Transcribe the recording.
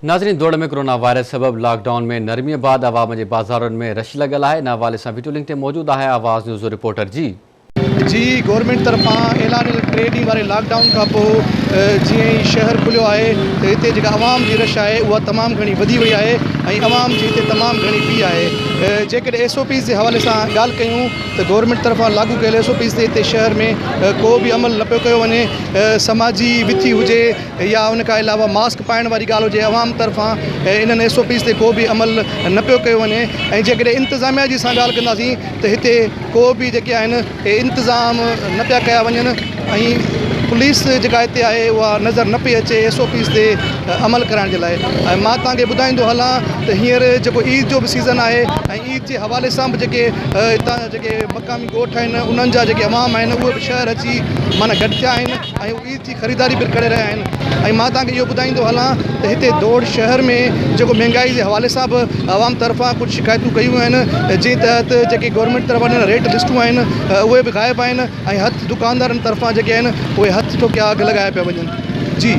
ناظرين دوڙ ۾ corona virus سبب lock down ۾ نرمي بعد عوام جي بازارن ۾ رش لڳل آهي ان حوالي سان وڊيو لنڪ تي موجود آهي آواز نيوز جو رپورٽر جي. جي گورنمينٽ طرفان اعلانيل ٽي ڏينهن واري لاڪ ڊائون کانپوء جيئن ئي شهر کليو آهي ته هتي جيڪا عوام جي رش آهي اها تمام گهڻي وڌي وئي آهي ۽ عوام جي هتي تمام گهڻي پي آهي جيڪڏهن ايس او پيز جي حوالي سان ڳالهه ڪيون ته گورنمينٽ طرفان لاڳو ڪيل ايس او پيز تي هتي شهر ۾ ڪو به عمل نه پيو ڪيو وڃي سماجي وٿي هجي يا ان کان علاوه ماسڪ پائڻ واري ڳالهه هجي عوام طرفان انهن ايس او پيز تي ڪو به عمل نه پيو ڪيو وڃي ۽ جيڪڏهن انتظاميا جي اسان ڳالهه ڪنداسين ته هتي ڪو به جيڪي آهن اهي انتظام نه پيا ڪيا وڃن ۽ پوليس جيڪا هتي آهي اها نظر نه پئي اچي ايس او پيز تي عمل ڪرائڻ جي لاء ۽ مان توهان کي ٻڌائيندو هلان ته هينئر جيڪو عيد جو به سيزن آهي ۽ عيد جي حوالي سان به جيڪي هتان جا جيڪي مقامي ڳوٺ آهن انهن جا جيڪي عوام آهن اهي به شهر اچي معنيٰ گڏ ٿيا آهن ۽ عيد جي خريداري به ڪري رهيا آهن ۽ مان توهان کي اهو ٻڌائيندو هلان ته هتي دوڙ شهر ۾ جيڪو مهنگائي جي حوالي سان به عوام طرفان ڪجهه شڪايتون ڪيون ويون آهن جنهن تحت جيڪي گورنمينٽ طرفان ڏنل ريٽ لسٽون آهن اهي به غائب آهن ۽ هٿ دڪاندارن طرفان جيڪي آهن اهي هٿ ٺوڪيا اگهه لڳايا پيا وڃن جي.